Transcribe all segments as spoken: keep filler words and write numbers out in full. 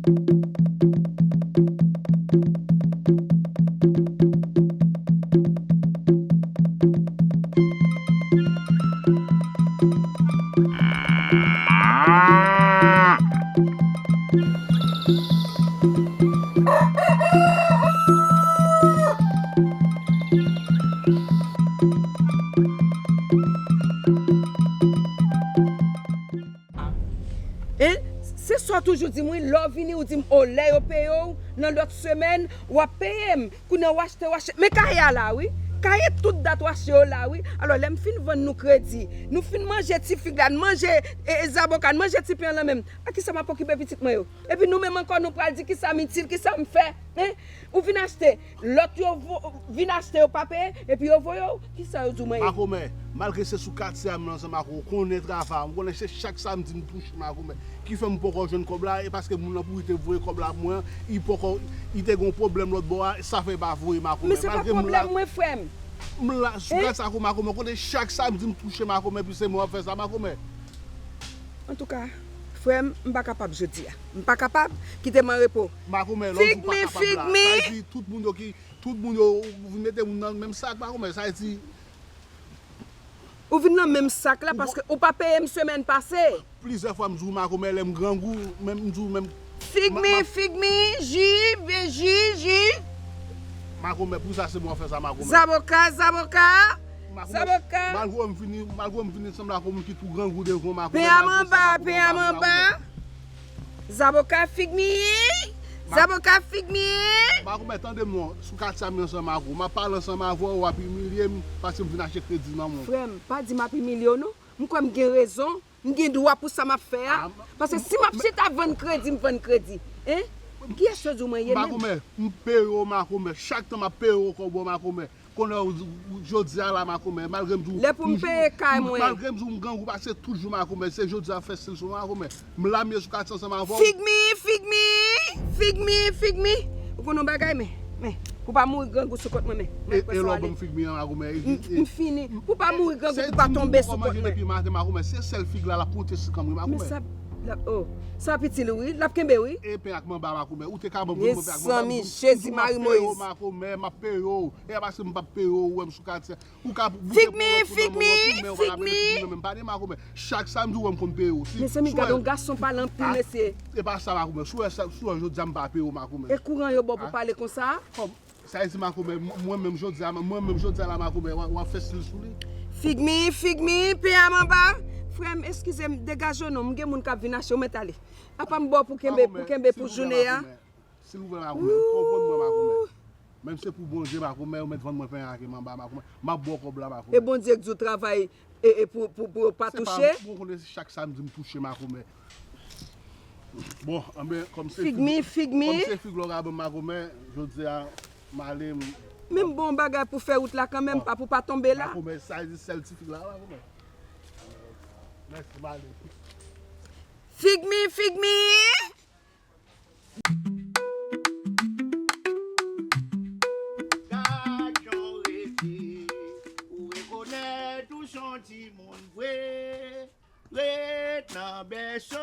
Hein? Se sa w toujou di m, wi, lè w vini, ou di m, o, lè yo peye w, nan lòt semèn, w ap peye m. Kounye a w achte, w achte. Men kaye a la, wi. Kaye tout dat w achte yo la, wi. Alò, lè m fin vann nou kredi, nou fin manje ti fig la, n manje, e, e, zaboka, n manje ti pen an nan men m. A kisa m ap okipe pitit mwen yo? Epi nou menm ankò, nou pral di kisa m itil, kisa m fè. Hein? Ou vin achte, lòt yo vo-, vin achte, yo pa peye, epi yo voye w. Kisa yo di w mwen ye? Makomè, malgre se sou katye a m ansanm ak ou, ou konnen travay, ou konnen se chak samdi m touche, makomè. Ki fè m poko jwenn kòb la, e paske moun nan pou li te voye kòb la pou mwen, li poko, li te gon pwoblèm lòt bò a, sa fè li pa voye, makomè. Men se pa pwoblèm mwen, frè m. M la, sou katye a, makomè, ou konnen chak samdi m touche, makomè, epi se mwen w ap fè sa, makomè. Antouka, frè m, m pa kapab jodi a. M pa kapab, kite m an repo. Makomè, lè w di w pa kapab la, sa vle di tout moun yo ki, tout moun yo, ou vin mete moun nan menm sak, makomè, sa vle di. Ou vin nan menm sak la, paske ou pa peye m semèn pase. Plizyè fwa m di w, makomè, lè m grangou, menm m di w menm. Fig mi, fig mi, ji, ji, ji. Makomè, pou sa se mwen fè sa, makomè. Zaboka, zaboka. Zaboka. Malgre m vini, malgre m vini sanble ak yon moun ki tou grangou devan, makomè. Pen a m anba, pen a m anba. Zaboka, fig mi. Zaboka, fig mi. Makomè, tande m non, sou katye a m ansanm ak ou. M ap pale ansanm avè w, w ap imilye m, paske m vin achte kredi nan men w. Frè m, pa di m ap imilye w non. M kwè m gen rezon. M gen dwa pou sa m ap fè a. Paske si m ap chita vann kredi, m vann kredi. Hein? Kiyès yo di w mwen ye menm? Makomè, m peye w, makomè. Chak tan m ap peye w kòb ou, makomè. Kounye a, jodi a la, makomè, malgre m di w, lè pou m peye kay mwen, malgre m di w m grangou pase tout jou, makomè, se jodi a fè stil sou mwen, makomè. M la m ye sou katye ansanm avè w. Fig mi, fig mi, fig mi, fig mi. Ou konn yon bagay, men, men, pou pa mouri grangou sou kont mwen, men. E lè w ban m fig mi an, makomè, m fini. Pou pa mouri grangou, pou pa tonbe sou kont mwen. Se di m pou w manje depi maten, makomè, se sèl fig la, l ap monte sou kanm wi, makomè. Men sa, oh, sa ap itil ou wi, l ap kenbe wi. E pen ak manba, makomè, ou te ka ban m pou mwen fè ak manba. Mezanmi, Jezi, Mari Moyiz. M ap peye w, makomè, m ap peye w. E a paske m p ap peye w, ou wè m sou katye. Ou ka bouke pwolèt pou nan men w, men w pa ka mete pou nan men m. Pa de makomè. Chak samdi ou wè m konn peye w. Mezanmi, gade yon gason pale anpil, mesye. E pa sa, makomè. Si w wè sa, si w wè jodi a m pa peye w, makomè. E kouran yo ba w pou pale konsa? Kòm, sa vle di, makomè, mwen menm jodi a, mwen menm jodi a la, makomè, w ap fè stil sou li. Fig mi, fig mi, pen a m anba. Frè m, eskize m, degaje w non, m gen moun k ap vin achte, ou mèt ale. Apa m ba w pou kenbe, pou kenbe pou jounen an? Silvouplè, makomè, konprann mwen, makomè. Menm se pou Bondye, makomè, ou mèt vann mwen pen ak manba, makomè. M ap ba w kòb la, makomè. E Bondye k di w travay e, e pou, pou, pou yo pa touche? Se pa, bon, konnen se chak samdi m touche, makomè. Bon, anben, kòm se fig, fig mi, fig mi. Kòm se fig la w ka ban m, makomè, jodi a, m ale, m. Men m ba w yon bagay pou fè wout la kanmenm, pa pou pa tonbe la. Makomè, sa e sèl ti fig la, makomè. Mèsi, m ale. Fig mi, fig mi. Gad jan w rete, ou rekonèt ou s on timoun vre. Ret nan bèso,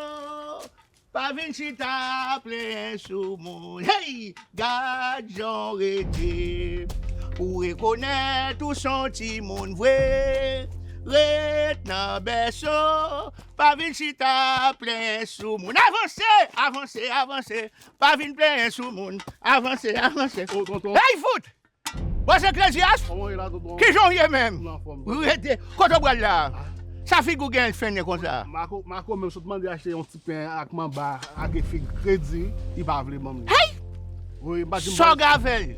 pa vin chita plenyen sou moun. Hey! Gad jan w rete, ou rekonèt ou s on timoun vre. Ret nan bèso, pa vin chita plenyen sou moun. Avanse, avanse, avanse. Pa vin plenyen sou moun. Avanse, avanse. Oh, tonton. Hey, fout! Bon, se Kleziyas? Kòman w ye la, tonton? Kijan w ye menm? M anfòm, tonton. Rete. Kote w pral la? Ah. Sa figi w gen fennen konsa? Mako, Mako menm sot mande achte yon ti pen ak manba, ak fig kredi, li pa vle ban m li. Hey! Wi, m pa janm. Sa w gen avè l?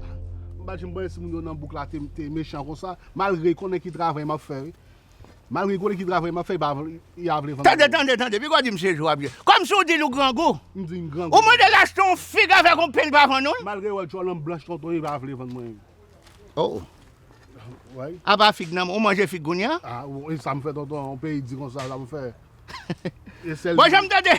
M pa janm ban si moun yo nan bouk la te, te mechan konsa, malgre konnen ki travay m ap fè, wi. Malgre konnen ki travay m ap fè, li pa vle, li pa vle vann mwen. Tande, tande, tande, piga w di m se jou w ap jwe. Kòmsi w di l ou grangou. M di m grangou. Ou mande l achte yon fig avèk yon pen, li pa vann ou l? Malgre w wè djòl an blanch, tonton, li pa vle vann mwen. Oh. Wi. Apa fig nan, ou manje fig kounye a? Ah, e sa m fè, tonton, yon peyi di konsa, sa m fè. E sèl. Bon, jan m tande,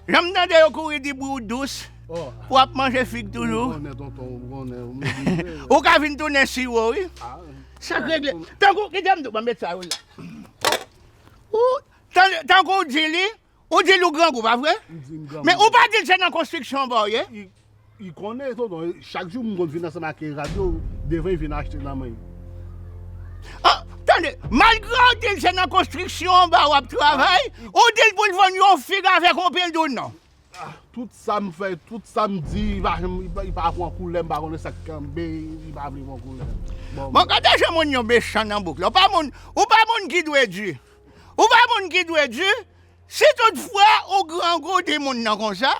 jan m tande yo kouri di bri w dous, oh, w ap manje fig toujou. Ou konnen, tonton, ou konnen, ou konnen. Ou ka vin tounen siwo, wi. Ah. Sa k regle. Tankou, kite m di w, ban m met sa yo la. Ou, tan-, tankou w di li, Ou di l ou grangou, pa vre? M di m grangou. Men ou pa di l se nan konstriksyon an ba w ye? Li konnen, tonton, chak jou m konn vin ansanm ak radyo, devan li vin achte nan men m. Ah, tande, malgre w di l se nan konstriksyon an ba w ap travay, ou di l pou l vann yon fig avèk yon pil doud non. Tout sa m fè, tout sa m di, li pa janm, li pa, li pa pran koulè, m pa konnen sa k kanbe, li pa vle pran koulè. Bon, bon, gade jan moun yo mechan nan bouk la. Ou pa moun, ou pa moun ki dwe di. Ou pa moun ki dwe di. Si toutfwa ou grangou di moun nan konsa,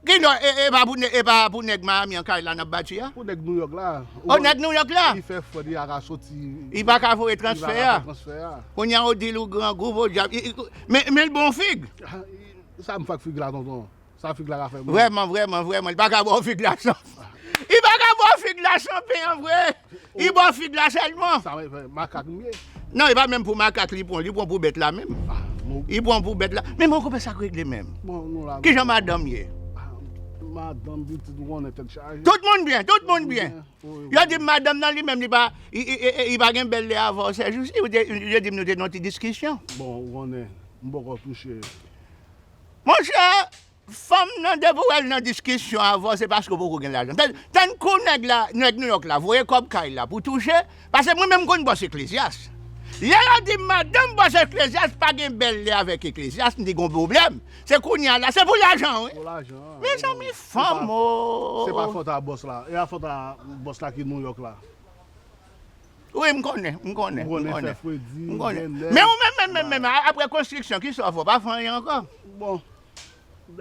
ki lè, e, e pa pou nèg, e pa pou nèg Miami an kay la n ap bati a? Pou nèg Nouyòk la. O, nèg Nouyòk la? Li fè frèt, li pa ka soti. Li pa ka voye transfè a. Kounye a ou di l ou grangou, podyab. Men, men l bon fig. Sa m fè ak fig la, tonton? Sa fig la ka fè moun. Vrèman, vrèman, vrèman. Li pa ka ba w fig la san. Li pa ka ba w fig la san pen an vre. Li ba w fig la sèlman. Sa mwen fè, makak m ye. Non, e pa menm pou makak li pran, li pran pou bèt la menm. Li pran pou bèt la. Men mwen konpè sa k regle menm. Kijan madanm ye? Madanm pitit ou konnen tèt chaje. Tout moun byen, tout moun byen. Yo di m madanm nan li menm li pa, li pa gen bèl lè avè w sèjousi. Yo di m nou te nan yon ti diskisyon. Bon, ou konnen, m poko touche. Monchè, fanm nan depi w wè l nan diskisyon avè w se paske w poko gen lajan. Tann, tann kou nèg la, nèg Nouyòk la voye kòb kay la pou touche, paske mwen menm m konn bòs Eklezyas. Lè yo di m madanm bòs Eklezyas pa gen bèl lè avèk Eklezyas, m di gon pwoblèm. Se kounye a la, se pou lajan wi. Pou lajan. Mezanmi fanm o. Se pa fòt a bòs la, e a fòt a bòs la ki Nouyòk la. Wi, m konnen, m konnen, m konnen. M konnen. Men ou menm, menm, menm, menm, apre konstriksyon, kisa w fè? W pa fè anyen ankò? Bon,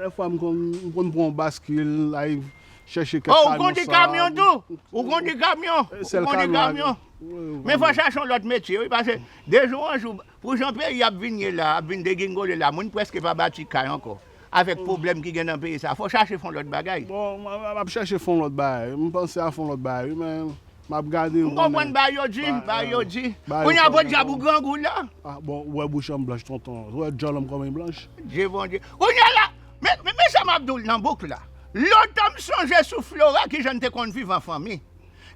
dèfwa m konn, m konn pran yon baskil, al chèche kèk kamyon sab. O, ou kondi kamyon tou? Ou kondi kamyon? Ou kondi kamyon? Men fò chache yon lòt metye, wi, paske de jou an jou, pou jan peyi ap vin ye la, ap vin degringole la, moun prèske pa bati kay ankò. Avèk pwoblèm ki gen nan peyi sa, fò chache fè yon lòt bagay. Bon, m ap chache fè yon lòt bagay. M panse a fè yon lòt bagay, wi, men. M ap gade. M konprann bagay yo di, bagay yo di. Kounye a podyab ou grangou la. Ah, bon, ou wè bouch an blanch, tonton. Ou wè djòl an kòman li blanch. Dye Bondye. Kounye a la, men, men, men sa m ap di w nan bouk la. Lontan m sonje sou Flora, kijan n te konn viv an fanmi.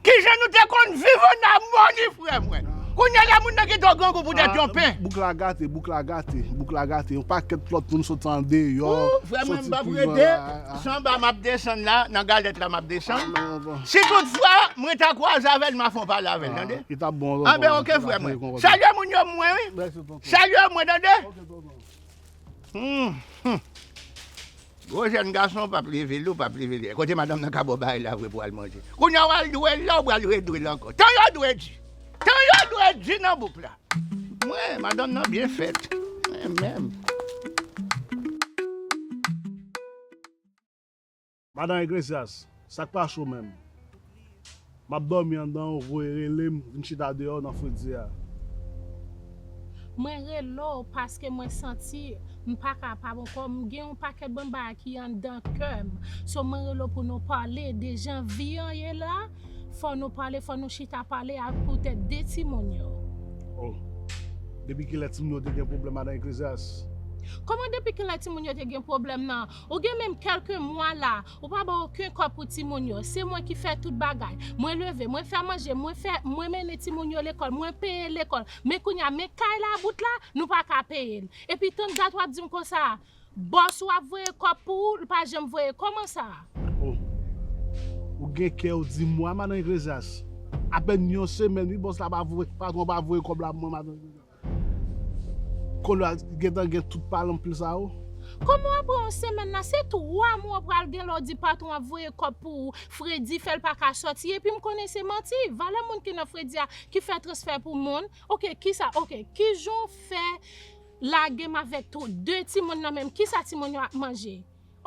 Kijan nou te konn viv an amoni, frè mwen. Kounye a la, moun nan kite w grangou poutèt yon pen. Bouk la gate, bouk la gate, bouk la gate. Yon pakèt lòt moun sot andeyò. Ou, frè mwen, m p ap rete. Se anba m ap desann la, nan galèt la m ap desann. Si toutfwa mwen ta kwaze avè l, m a fè yon pale avè l, tande? Li t ap bon. Anben, oke, frè mwen. Salye moun yo pou mwen, wi. Salye mwen, tande? Gwo jèn gason p ap leve lou, p ap leve lye. Kote madanm nan ka ba w bagay la vre pou w al manje? Kounye a w al dwe l la, ou pral redwe l ankò. Tan yo dwe di. Tan yo dwe di nan bouk la. Mwen, madanm nan byen fèt. Mwen menm. Madan Iglesias, sa k pase w menm? M ap dòmi anndan, ou voye rele m, vin chita deyò nan fredi a. Mwen rele w paske mwen santi m pa kapab ankò. M gen yon pakèt bon bagay ki anndan kè m. So, mwen rele w pou nou pale de jan vi an ye la. Fò nou pale, fò nou chita pale ak poutèt de timoun yo. Oh. Depi kilè timoun yo te gen pwoblèm, madan Iglesias? Kòman depi kilè timoun yo te gen pwoblèm nan? Ou gen menm kèlke mwa la, ou pa ba okenn kòb pou timoun yo. Se mwen ki fè tout bagay. Mwen leve, mwen fè manje, mwen fè, mwen mennen timoun yo lekòl, mwen peye lekòl. Men kounye a, men kay la bout la, nou pa ka peye l. Epi tann dat w ap di m konsa, bòs ou ap voye kòb pou ou, l pa janm voye. Kòman sa? Oh. Ou gen kè w di mwa, madan Iglesias. Apèn yon semèn, wi, bòs la pa voye, patwon pa voye kòb la pou mwen, madan Iglesias. Kounye a gentan gen tout pale anpil sa yo. Kòman w ap pran yon semèn nan? Se twa mwa w pral gen lè w di patwon ap voye kòb pou ou. Fredi fè l pa ka sòti. Epi m konnen se manti. Valè moun ki nan fredi a ki fè transfè pou moun. Oke, kisa? Oke, kijan w fè lage m avèk tou de timoun nan menm? Kisa timoun yo ap manje?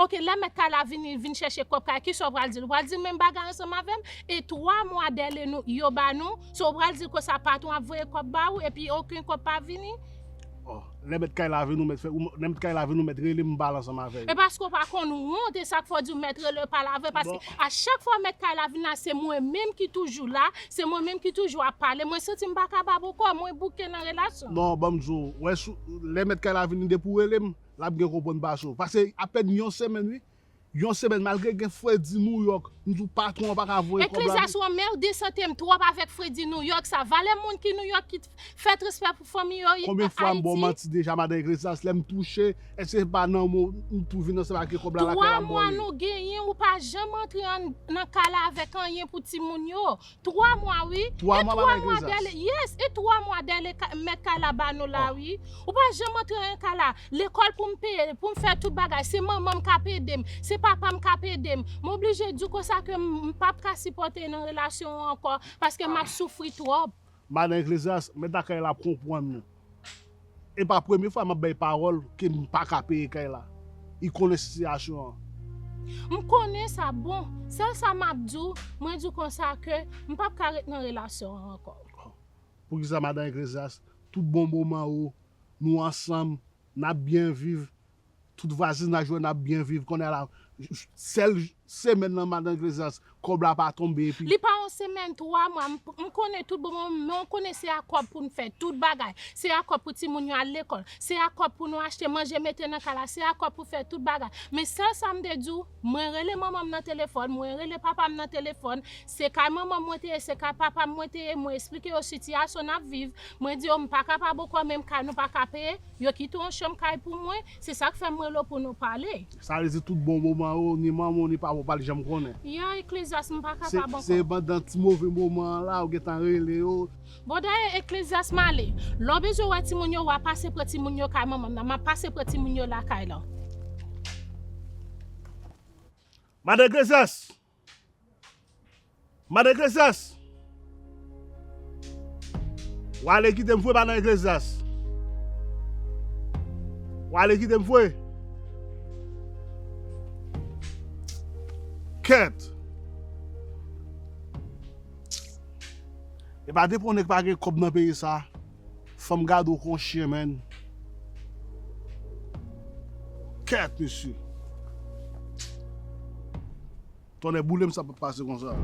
Oke, lè mèt kay la vini, vin chèche kòb kay, kisa w pral di l? Ou pral di l menm bagay ansanm avè m? E twa mwa dèle nou, yo ba nou, so w pral di l konsa patwon ap voye kòb ba ou, epi okenn kòb pa vini? Oh, lè mèt kay la vini, ou mèt fè, lè mèt kay la vini, ou mèt rele m, m pale ansanm avè l. E paske w pa konn wont, e sa k fè w di w mèt rele pale avè l, paske a chak fwa mèt kay la vin la, se mwen menm ki toujou la, se mwen menm ki toujou ap pale, mwen santi m pa kapab ankò, mwen bouke nan relasyon. Non, ban m di w, wè, lè mèt kay la vini, depi w rele m, l ap gen konprann pase w. Pase apèn yon semèn, wi. Yon semèn, malgre gen fredi Nouyòk, m di w patwon an pa ka voye kòb la. Eklezyas, ou anmède sante m twòp avèk fredi Nouyòk sa. Valè moun ki Nouyòk ki fè respè pou fanmi yo. Konbyen fwa m ba w manti deja, madan Eklezyas, lè m touche, èske se pa nan mo m tou vin nan se pa gen kòb la lakay la m voye? Twa mwa nou genyen, ou pa janm antre nan kay la avèk anyen pou timoun yo. Twa mwa, wi. Twa mwa, madan Eklezyas. Yes, e twa mwa dèyè mèt kay la ba nou la, wi. Ou pa janm antre nan kay la. Lekòl pou m peye, pou m fè tout bagay. Se manman m k ap ede m. Se papa m k ap ede m. M oblije di w konsa ke m p ap ka sipòte nan relasyon an ankò, paske m ap soufri twòp. Madan Eklezyas, mèt lakay la ap konprann nou. E pa premye fwa m ap bay pawòl ke m pa ka peye kay la. Li konnen sitiyasyon an. M konnen sa, bon. Sèl sa m ap di w, mwen di w konsa ke m p ap ka ret nan relasyon an ankò. Poukisa, madan Eklezyas, tout bon moman ou, nou ansanm, n ap byen viv, tout vwazinaj ou wè n ap byen viv, kounye a la, sèl semèn nan, madan Eklezyas, kòb la pa tonbe epi. Li pa yon semèn, twa mwa, m, m konnen tout bon moman, men w konnen se a kòb pou n fè tout bagay, se a kòb pou timoun yo al lekòl, se a kòb pou nou achte manje mete nan kay la, se a kòb pou fè tout bagay. Men sèl sa m te di w, mwen rele manman m nan telefòn, mwen rele papa m nan telefòn, se kay manman m mwen te ye, se kay papa m mwen te ye, mwen eksplike yo sitiyasyon n ap viv, mwen di yo m pa kapab ankò, menm kay nou pa ka peye, yo kite yon chanm kay pou mwen, se sa k fè m rele w pou nou pale. Sa vle di tout bon moman yo, ni manman w, ni papa w pa t janm konnen. Ya, Eklezyas, m pa kapab ankò. Se pandan ti move moman an la, ou gentan rele yo. Bon, dayè, Eklezyas, m ale. Lè w bezwen wè timoun yo, w a pase pran timoun yo kay manman m nan. M ap pase pran timoun yo lakay la. Madan Eklezyas! Madan Eklezyas! W ale kite m vre, madan Eklezyas. W ale kite m vre. Kèt. E pa depi w nèg pa gen kòb nan peyi sa. Fò m gade w kon chyen, menn. Kèt, mesye. Tonnè boule m, sa p ap pase konsa.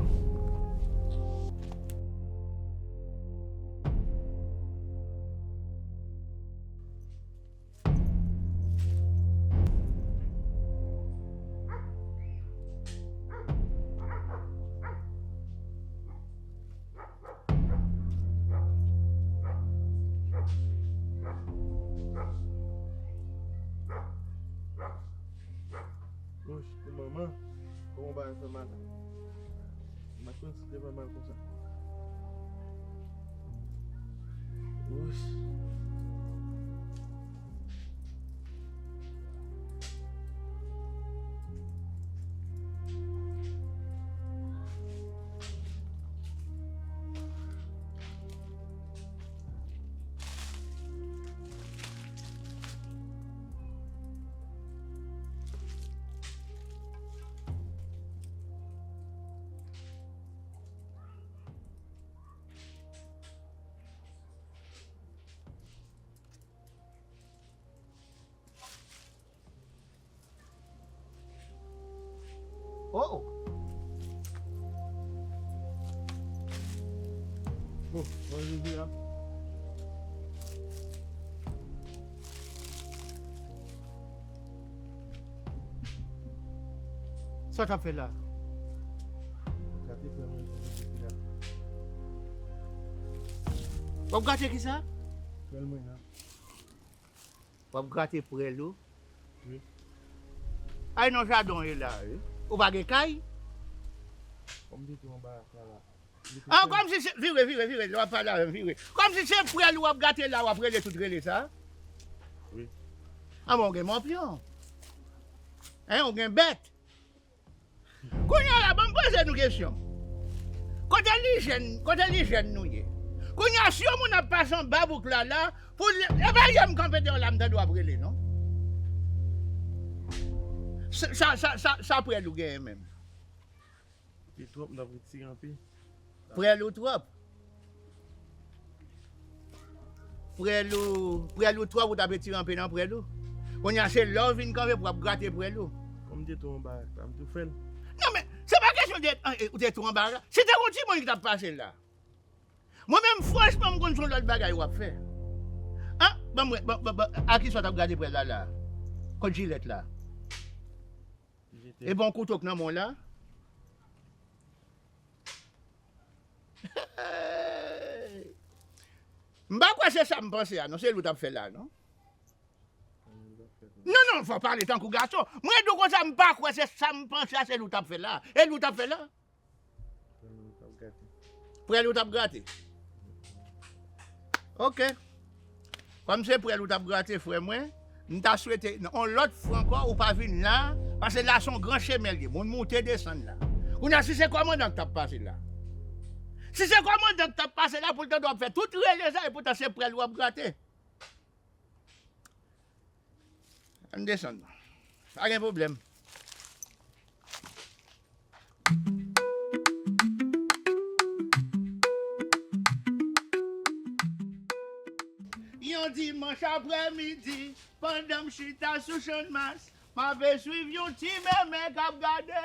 Wouch, pou manman, kòman bagay fè mal? Machin si te fè mal konsa. Wouch. Oh! Oh, bonjou, Vila. Sa w t ap fè la? Gate frè mwen, Vila. W ap gate kisa? Frè mwen la. W ap grate prèl ou? Wi. Ay non, jaden w ye la, wi. Ou pa gen kay? Kòm m te tou anba kay la. Ah, kòmsi se, vire, vire, vire, lè w ap pale avè m, vire. Kòmsi se prèl ou w ap grate la, w ap rele tout rele sa? Wi. Ah bon, ou gen mòpyon. Hein, ou gen bèt. Kounye a la, ban m poze nou kesyon. Kote lijèn, kote lijèn nou ye? Kounye a, si yon moun ap pase anba bouk la, la, pou l, e pa yè m kanpe deyò la, m tande w ap rele, non? Sa, sa, sa, sa, sa prèl ou genyen menm? Li twòp, m t ap retire anpil. Prèl ou twòp. Prèl ou, prèl ou twòp, ou t ap retire anpil nan prèl ou. Kounye a, se lè w vin kanpe pou w ap grate prèl ou. Kòm m te tou anba, m tou fè l. Non, men, se pa kesyon de, an, e, ou te tou anba la. Si te yon timoun ki t ap pase la. Mwen menm, franchman, m konn se yon lòt bagay w ap fè. An, ban mwen, ban, ban, ban, a kisa w t ap grate prèl la, la? Kot jilèt la? Li E bon kouto k nan men w la. M pa kwè se sa m panse a, non. Se li w t ap fè la, non? Non, non, fò pale tankou gason. Mwen di w konsa, m pa kwè se sa m panse a, se li w t ap fè la. E li w t ap fè la. Prèl ou t ap grate. Ok. Kòm se prèl ou t ap grate, frè mwen, m ta swete, yon lòt fwa ankò, ou pa vin la, paske la se yon gran chemen l ye. Moun moute desann la. Kounye a, si se kòmandan k t ap pase la. Si se kòmandan k t ap pase la, pou l tande w ap fè tout rele sa, e poutan se prèl ou ap grate. Ann desann. Pa gen pwoblèm. Yon dimanch aprèmidi, pandan m chita sou Channmas, m ape swiv yon ti mèmè k ap gade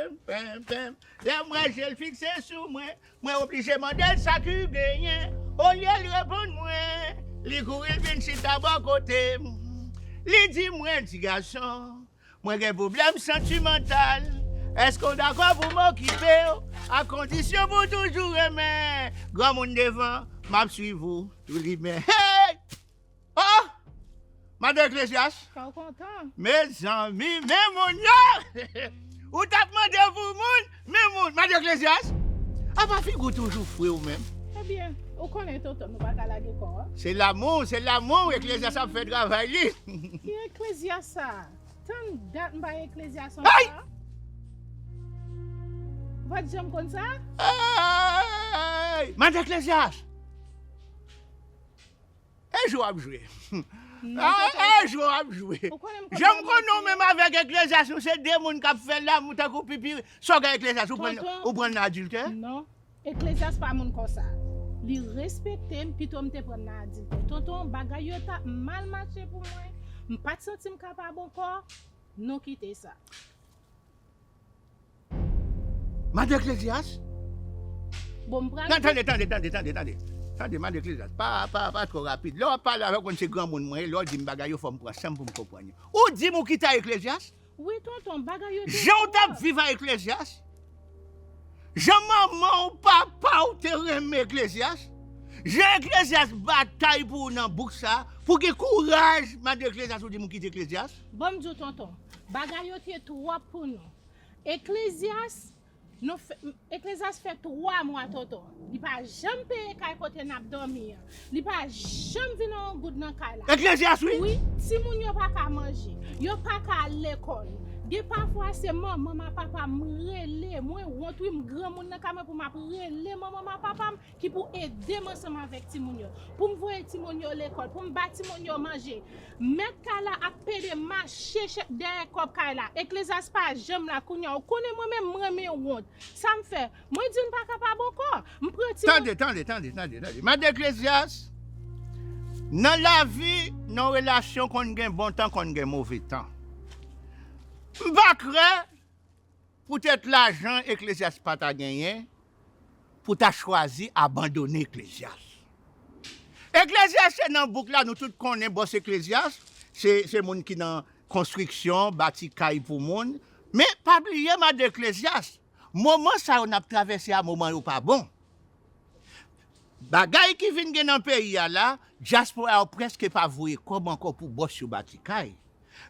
m, penm, penm. Lè m wè je l fikse sou mwen, mwen oblije mande l sa ki genyen. Olye l reponn mwen, li kouri l vin chita bò kote m. Li di mwen, "Ti gason, mwen gen pwoblèm santimantal. Èske w dakò pou m okipe w, a kondisyon pou w toujou renmen granmoun devan, m ap swiv ou tou limen." Hey! Oh! Madan Eklezyas! Kè w kontan? Mezanmi, men moun yo! Ou t ap mande pou moun, men moun! Madan Eklezyas! Apa figi w toujou fre ou menm? Ebyen, ou konnen, tonton, nou pa ka lage kò a. Se lanmou, se lanmou, Eklezyas ap fè travay li. Ki Eklezyas sa? Tann dat m pa Eklezyas ankò. Ay! Ou pa t janm konn sa? Ay! Madan Eklezyas! E jwe w ap jwe. Non, ah, tonton, e jwe w ap jwe. Ou konnen m konn... Jan m konnen w menm avèk Eklezyas, nou se de moun k ap fè lanmou tankou pipi. Sa w gen Eklezyas, ou pran, tonton, ou pran nan adiltè? Non. Eklezyas pa moun konsa. Li respekte m, pito m te pran nan adiltè. Tonton, bagay yo t ap mal mache pou mwen. M pa t santi m kapab ankò. Nou kite sa. Madan Eklezyas? Bon, m pral... Non, tande, tande, tande, tande, tande. Tande, Madan Eklezyas, pa, pa, pa twò rapid. Lè w ap pale avèk mwen, se granmoun mwen ye, lè w di m bagay yo, fò m pran san m pou m konprann yo. Ou di m ou kite Eklezyas? Wi, tonton, bagay yo te twò. Jan w t ap viv a Eklezyas? Jan manman w, papa w te renmen Eklezyas? Jan Eklezyas batay pou ou nan bouk sa? Pou gen kouraj, Madan Eklezyas, ou di m ou kite Eklezyas? Ban m di w, tonton, bagay yo te twòp pou nou. Eklezyas, nou fè, Eklezyas fè twa mwa, tonton. Li pa janm peye kay kote n ap dòmi an. Li pa janm vin yon goud nan kay la. Eklezyas, wi. Wi, timoun yo pa ka manje. Yo pa ka al lekòl. Gen pafwa se manman m ak papa m rele. Mwen wont, wi, m granmoun nan kay mwen pou m ap rele manman m ak papa m ki pou ede m ansanm avèk timoun yo. Pou m voye timoun yo lekòl, pou m ba timoun yo manje. Mèt kay la ap pede mache chè-, dèyè kòb kay la. Eklezyas pa janm la kounye a. Ou konnen mwen menm, m renmen wont. Sa m fè? Mwen di m pa kapab ankò. M pran ti... Tande, tande, tande, tande, tande. Madan Eklezyas, nan lavi, nan relasyon konn gen bon tan, konn gen move tan. M pa kwè poutèt lajan Eklezyas pa ta genyen, pou ta chwazi abandone Eklezyas. Eklezyas se nan bouk la, nou tout konnen bòs Eklezyas, se, se moun ki nan konstriksyon, bati kay pou moun. Men pa bliye, Madan Eklezyas, moman sa yo n ap travèse a, moman yo pa bon. Bagay ki vin gen nan peyi a la, dyaspora yo prèske pa voye kòb ankò pou bòs yo bati kay.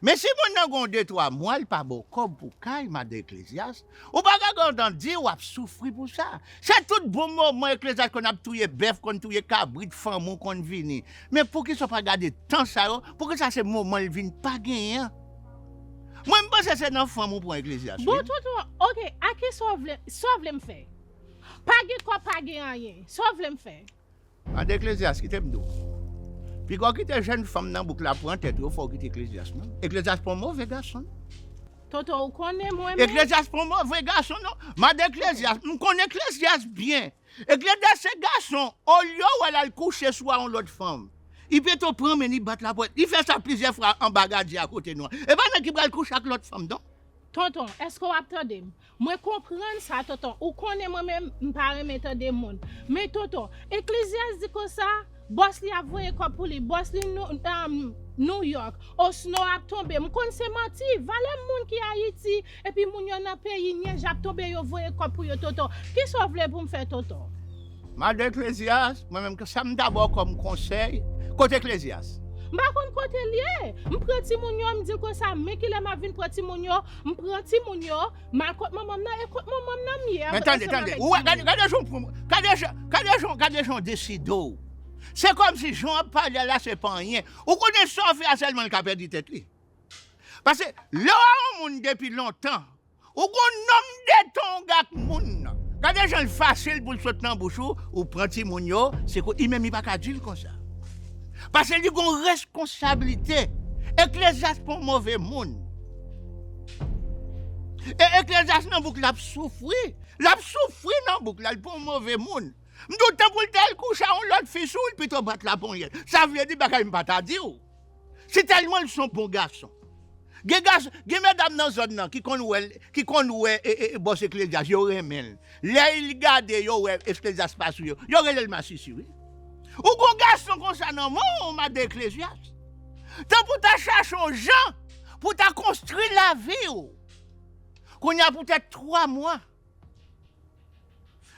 Men si moun nan gon de twa mwa, li pa ba w kòb pou kay, Madan Eklezyas, ou pa ka gentan di w ap soufri pou sa. Se tout bon moman Eklezyas konn ap touye bèf, konn touye kabrit, fanm ou konn vini. Men poukisa w pa gade tan sa yo? Poukisa se moman l vin pa genyen an? Mwen, m panse se nan fanm ou pran Eklezyas, wi. Bon, tonton, ok, a ki sa w vle, sa w vle m fè? Pa gen kòb, pa gen anyen. Sa w vle m fè? Madan Eklezyas, kite m di w. Piga w kite jèn fanm nan bouk la pran tèt ou, fò w kite Eklezyas, non. Eklezyas pa yon move gason, non. Tonton, ou konnen mwen menm. Eklezyas pa yon move gason, non. Madan Eklezyas, m konnen Eklezyas byen. Eklezyas se gason, olye w al kouche sou a yon lòt fanm. Li pito pran men li bat lapòt. Li fè sa plizyè fwa anba gadyen a kote nou an. E pa nèg ki pral kouche ak lòt fanm, non. Tonton, èske w ap tande m? Mwen konprann sa, tonton. Ou konnen mwen menm, m pa renmen tande moun. Men, tonton, Eklezyas di konsa, bòs li ap voye kòb pou li. Bòs li, nou, um, Nouyòk, osnon ap tonbe. M konn se manti. Valè moun ki Ayiti, epi moun yo nan peyi nyèj ap tonbe, yo voye kòb pou yo, tonton. Kisa w vle pou m fè, tonton? Madan Eklezyas, mwen menm, sa m ta ba w kòm konsèy, kote Eklezyas? M pa konn kote l ye. M pran timoun yo, m di l konsa, men kilè m ap vin pran timoun yo, m pran timoun yo, m al kot manman m nan, e kot manman m nan m ye. Men tande, tande, ou wè, gade, gade jan w pran, gade jan, gade jan, gade jan w deside w. Se kòmsi jan w ap pale a la, se pa anyen. Ou konnen sa w fè a sèlman l ka pèdi tèt li. Paske lè w a yon moun depi lontan, ou gon nonm de tan w gen ak moun nan. Gade jan l fasil pou l sot nan bouch ou, ou pran timoun yo, se ko, li menm li pa ka di l konsa. Paske li gon reskonsablite. Eklezyas pa yon move moun. E Eklezyas nan bouk l ap soufri. L ap soufri nan bouk la, li pa yon move moun. M di w tanpou l t al kouche a yon lòt fi sou w, l pito bat laponyèt. Sa vle di bagay m pa ta di w. Si tèlman l se yon bon gason. Gen gason, gen medam nan zòn nan ki konn wè, ki konn wè e, e, e, bòs Eklezyas, yo renmen l. Lè l gade yo wè Eklezyas pa sou yo, yo rele l masisi, wi. Ou gon gason konsa nan men w, madan Eklezyas. Tanpou w ta chache yon jan pou w ta konstwi lavi w. Kounye a poutèt twa mwa.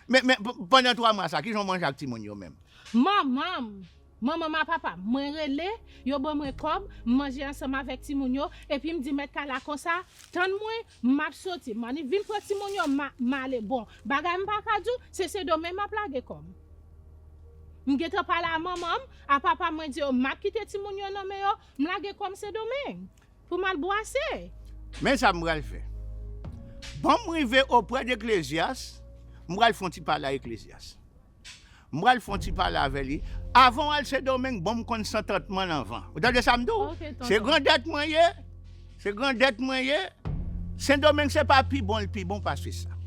Men, men, p-, pandan twa mwa sa, kijan w manje ak timoun yo menm? Manman m, manman m a papa m, mwen rele, yo ban mwen kòb, m manje ansanm avèk timoun yo, epi m di mèt kay la konsa, tann mwen, m ap soti, m annik vin pran timoun yo, m a, m ale. Bon, bagay m pa ka di w, se Sendomeng m ap lage kò m. M gentan pale a manman m, a papa m, mwen di yo, m ap kite timoun yo nan men yo, m lage kò m Sendomeng. Pou m al bwase. Men sa m pral fè. Ban m rive oprè d Eklezyas, m pral fè yon ti pale a Eklezyas. M pral fè yon ti pale avè li. Avan w al Sendomeng, ban m konn santantman l anvan. Ou tande sa m di w? Ok, tonton. Se grandèt mwen ye. Se grandèt mwen ye. Sendomeng se pa pi bon, l pi bon pase sa.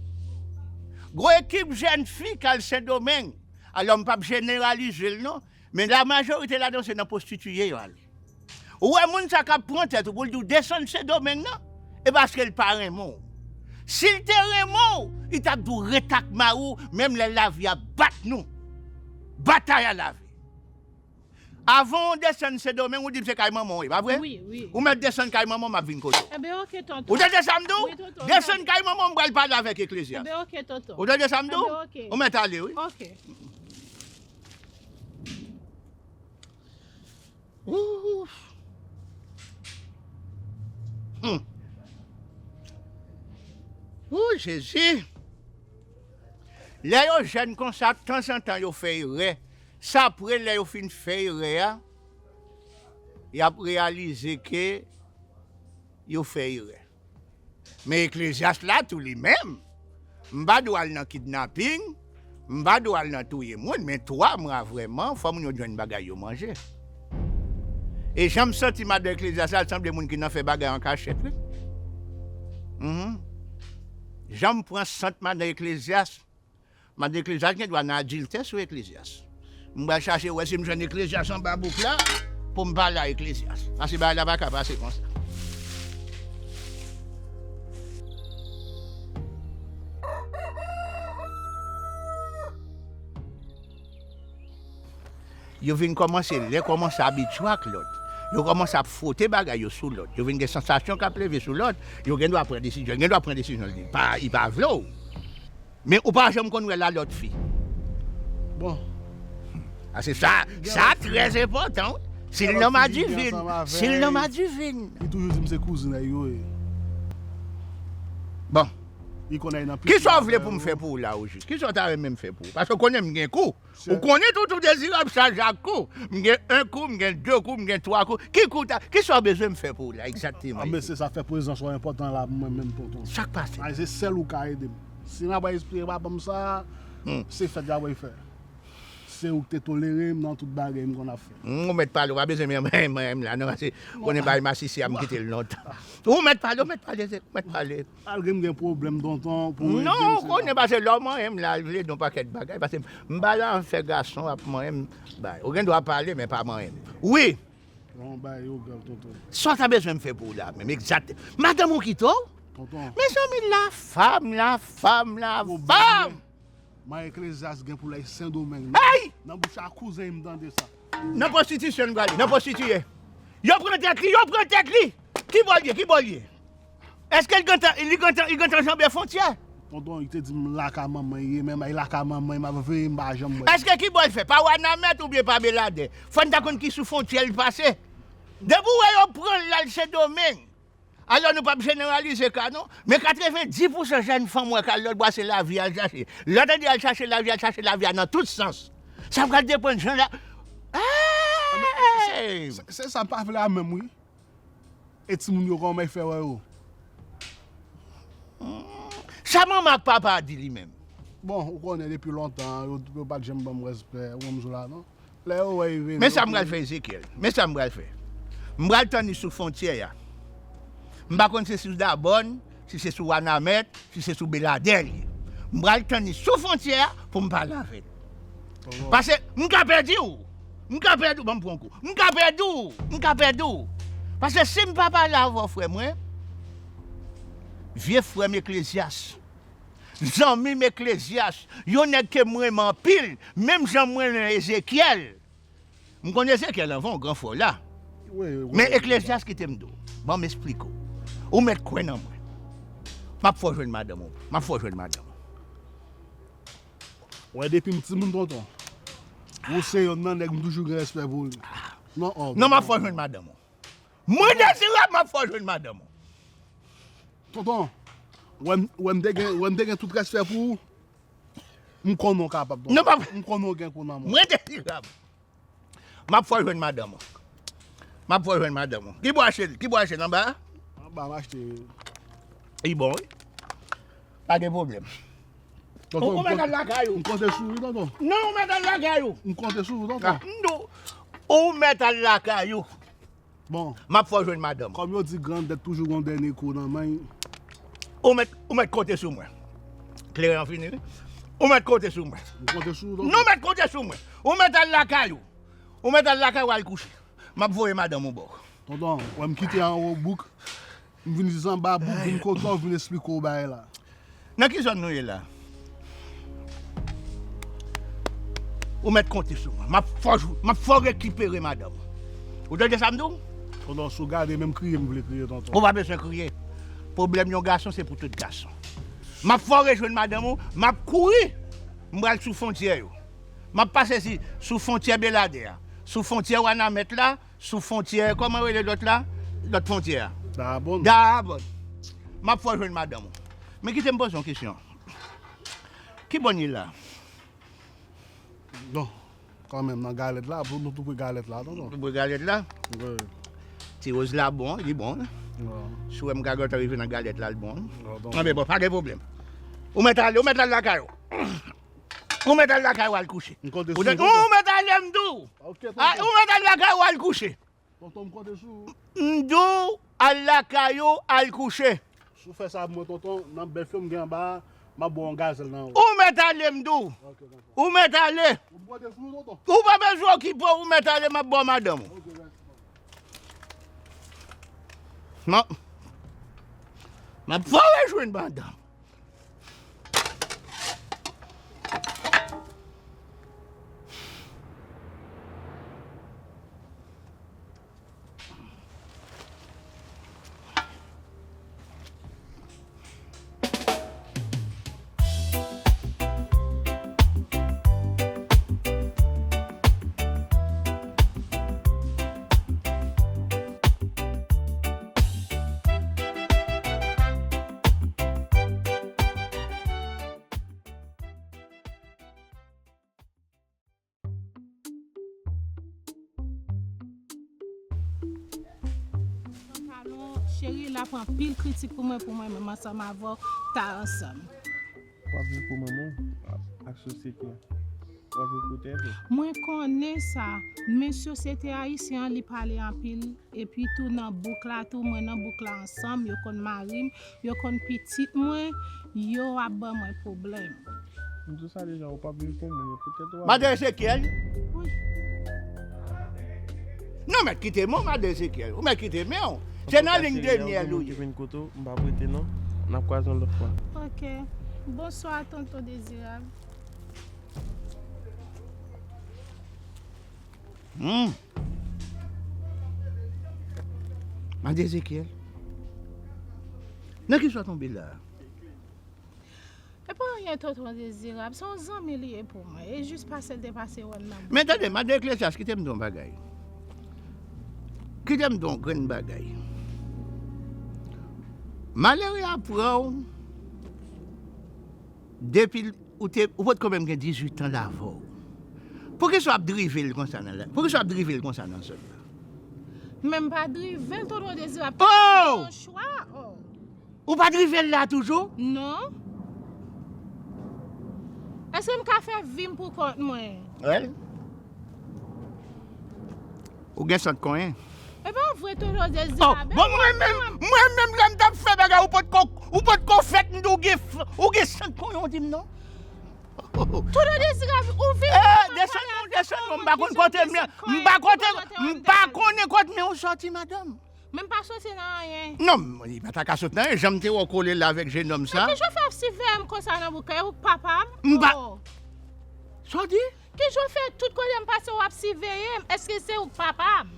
Gwo ekip jèn fi k al Sendomeng. Alò, m p ap jeneralize l non, men lamajorite ladan yo se nan pwostitiye yo ale. Ou wè moun sa k ap pran tèt ou pou l di w desann Sendomeng nan, e paske l pa renmen w. Si l te renmen w, li t ap di w ret ak mari w, menm lè lavi a bat nou. Batay a lavi. Avan w desann Sendomeng, ou di m se kay manman w ye, pa vre? Wi, wi. Ou mèt desann kay manman w, m ap vin kote w. Enben, oke, tonton. Ou tande sa m di w? Wi, tonton. Desann kay manman w, m pral pale avèk Eklezyas. Enben, oke, tonton. Ou tande sa m di w? Enben, oke. Ou mèt ale, wi. Oke. Ooh. Hmm. Ooh, Jezi. Lè yo jèn konsa, tanzantan yo fè erè. Se apre lè yo fin fè erè a, y ap reyalize ke yo fè erè. Men Eklezyas la tou li menm, m pa dwe al nan kidnaping, m pa dwe al nan touye moun, men twa mwa vrèman, fò moun yo jwenn bagay yo manje. E jan m santi madan Eklezyas la, l sanble moun ki nan fè bagay an kachèt, wi. Mhm. Jan m pran sant madan Eklezyas, Madan Eklezyas gen dwa nan adiltè sou Eklezyas. M pral chache wè si m jwenn Eklezyas anba bouk la pou m pale a Eklezyas. Paske bagay la pa ka pase konsa. Yo vin kòmanse, lè kòmanse abitye ak lòt. Yo kòmanse ap fwote bagay yo sou lòt. Yo vin gen sansasyon k ap leve sou lòt. Yo gen dwa pran desizyon. Yo gen dwa pran desizyon li pa, li pa vle w. Men ou pa janm konn wè l a lòt fi. Bon. Paske sa, sa trè enpòtan, wi. Si l nan madivin, si l nan madivin. Li toujou di m se kouzin yo ye. Bon. Li konn al nan piti. Kisa w vle pou m fè pou ou la, ojis? Kisa w ta renmen m fè pou ou? Paske w konnen m gen kou. Ou konnen Toutou Dezirab chaje ak kou. M gen en kou, m gen de kou, m gen twa kou. Ki kou ta, kisa w bezwen m fè pou ou la egzakteman? Ah, mesye, sa fè prezans ou enpòtan la pou mwen menm, tonton. Sa k pase? Ay, se sèl ou ka ede m. Si m ap espere pa ban m sa, se fèt y ap fè. Se ou k te tolere m nan tout bagay m konn ap fè. Hmm, ou mèt pale, ou pa bezwen men, men, men m la, non, paske konnen bay masisi a m kite l lontan. Ou mèt pale, ou mèt pale, ou mèt pale. Malgre m gen pwoblèm, tonton, pou w ede m. Non, ou konnen, paske lè w manyen m la, l vle di yon pakèt bagay, paske m pa la fè gason ap manyen m, bay. Ou gen dwa pale, men pa manyen m. Wi. Yon bagay yo grav, tonton. Sa w ta bezwen m fè pou ou la, menm egzakte. Madanm ou kite w? Tonton. Mezanmi, la femme, la femme, la femme. Madan Eklezyas gen pou l al Sendomeng. Hey! Nan bouch a kouzen m tande sa. Nan pwostitisyon l prale, nan pwostitiye. Yo pran tèt li, yo pran tèt li! Ki bò l ye, ki bò l ye? Èske l gentan, li gentan, li gentan janbe fwontyè? Tonton, li te di m lakay manman l ye, men lakay manman l m ap veye, m pa janm wè. Èske ki bò l fè? Pa Wanament oubyen pa Beladè? Fò n ta konn ki sou fwontyè l pase. Depi w wè yo pran l al Sendomeng, alò nou p ap jeneralize ka non, men katrevenndis pousan jèn fanm w wè k al lòt bò a se lavi y al chache. Lè w tande y al chache lavi, y al chache lavi a nan tout sans. Sa pral depann jan la. Hey! Se, se sa m pa vle a menm wi. E timoun yo kòman y fè wè yo? Sa manman ak papa a di li menm? Bon, ou konnen depi lontan, yo, yo pa t janm ban m respè, ou konn m sou la non. Lè yo wè y vini. Men sa m pral fè Ezekyèl. Men sa m pral fè. M pral tann li sou fwontyè a. M pa konn se sou Dabòn, si se sou Wanament, si se sou Beladè l ye. M pral tann li sou fwontyè a pou m pale avè l. Paske m ka pèdi w. M ka pèdi w, ban m pran kou. M ka pèdi w. M ka pèdi w. Paske si m pa pale avè w, frè mwen, vye frè m Eklezyas, zanmi m Eklezyas, yon nèg ke m renmen anpil, menm jan mwen renmen Ezekyèl. M konn Ezekyèl anvan w, gran frè w la. Men Eklezyas, kite m di w. Ban m esplike w. Ou mèt kwè nan mwen. M ap fè w jwenn madanm ou. M ap fè w jwenn madanm ou. Wè, depi m timoun, tonton, ou se yonn nan nèg m toujou gen respè pou li. Non, oh, non, m ap fè w jwenn madanm ou. Mwen Dezirab, m ap fè w jwenn madanm ou. Tonton, wè m, wè m te gen, wè m te gen tout respè pou ou. M konnen w kapab, tonton. Non, m ap, m konnen w gen kou nan men w. Mwen Dezirab. M ap fè w jwenn madanm ou. M ap fè w jwenn madanm ou. Ki bò achte l? Ki bò achte l anba a? Anba m achte. Li bon, wi. Pa gen pwoblèm. Tonton, ou mèt al lakay ou. M konte sou ou, tonton. Non, ou mèt al lakay ou. M konte sou ou, tonton. M di w, ou mèt al lakay ou. Bon. M ap fè w jwenn madanm. Kòm yo di, grandèt toujou gon dènye kou nan men. Ou mèt, ou mèt konte sou mwen. Kleren an fini, wi. Ou mèt konte sou mwen. M konte sou ou, tonton. Non, ou mèt konte sou mwen. Ou mèt al lakay ou. Ou mèt al lakay ou al kouche. M ap voye madanm ou ba w. Tonton, wè m kite anwo bouk. M vin jis anba bouk, vin kote w, vin esplike w bagay la. Nan ki zòn nou ye la? Ou mèt konte sou mwen. M ap fè w, m ap fè w rekipere madanm ou. Ou tande sa m di w? Tonton, si w gade, menm kriye m vle kriye, tonton. Ou pa bezwen kriye. Pwoblèm yon gason, se pou tout gason. M ap fè w rejwenn madanm ou, m ap kouri. M pral sou fwontyè yo. M ap pase si, sou fwontyè Beladè a, sou fwontyè Wanament la, sou fwontyè, kòman rele lòt la? Lòt fwontyè a. Dayabòn. Dayabòn. M ap fè w jwenn madanm ou. Men kite m poze w yon kesyon. Ki bò n ye la? Bon, kanmenm nan galèt la, pou nou tou pre galèt la, tonton. Tou pre galèt la? Wi. Ti woz la bon, li bon. Wi. Si w wè m ka gentan rive nan galèt la, l bon. Wi, tonton. Anben, bon, pa gen pwoblèm. Ou mèt ale, ou mèt al lakay ou. Ou mèt al lakay ou al kouche. M konte sou ou, tonton. Ou mèt ale, m di w. Ok, tonton. Ou mèt al lakay ou al kouche. Tonton, m konte sou ou. M di w al lakay ou al kouche. Si w fè sa pou mwen, tonton, nan bèf yo m gen anba a, m ap ba w yon gazèl nan ou. Ou mèt ale, m di w. Ok, tonton. Ou mèt ale. M konte sou ou, tonton. Ou pa bezwen okipe w, ou mèt ale, m ap ba w madanm ou. Ok, mèsi, tonton. M ap, m ap fè w rejwenn madanm. Pantalon, cheri, l ap anpil kritik pou mwen, pou mwen menm ansanm avè w ta ansanm. W ap viv pou manman w ak sosyete a. W ap viv pou tèt ou. Mwen konnen sa, men sosyete ayisyen an, li pale anpil. Epi tou nan bouk la tou, mwen nan bouk la ansanm, yo konn mari m, yo konn pitit mwen, yo ap ban mwen pwoblèm. M di w sa deja, ou p ap viv pou moun, e pou tèt ou w ap viv. Madan Ezekyèl? Wi. Non, mèt kite men w, madan Ezekyèl. Ou mèt kite men w. Se nan liy de myèl ou ye. Vin kote w, m p ap rete non. N ap kwaze yon lòt fwa. Ok. Bonswa, tonton Dezirab. Hmm. An Ezekyèl? Nan ki sa w tonbe la? E pa anyen, Tonton Dezirab, se yon zanmi li ye pou mwen. E jis pase l te pase wè m nan bouch. Men tande, madan Eklezyas, kite m di w yon bagay. Kite m di w yon grenn bagay. Malere a pran w depi l, ou te, ou potko menm gen dizuit an l avè w. Poukisa w ap drive l konsa nan la? Poukisa w ap drive l konsa nan zòn nan? Men m pa drive l, Tonton Dezirab. Oh! Yon chwa. Oh! Ou pa t rive la toujou? Non. Èske m ka fè vi m pou kont mwen? Wèl. Ou gen sant konyen. E pa vre, Tonton Dezirab. Oh, bon, mwen menm, mwen menm, lè m t ap fè bagay, ou potko, ou potko fèt, m di w gen f-, ou gen sant konyen, ou di m non. Tonton Dezirab, ou vin. Eh, desann non, desann non, m pa konn kote m, m pa kote, m pa konnen kot men w sòti, madanm. Men m pa soti nan anyen. Non, li pa ta ka sot nan anyen. Jan m te wè w kole la avèk jenòm sa. Men kijan w fè ap siveye m konsa nan bouk la? E ou k papa m? M pa. Oh. Sa w di? Kijan w fè tout kote m pase w ap siveye m? Èske se ou k papa m?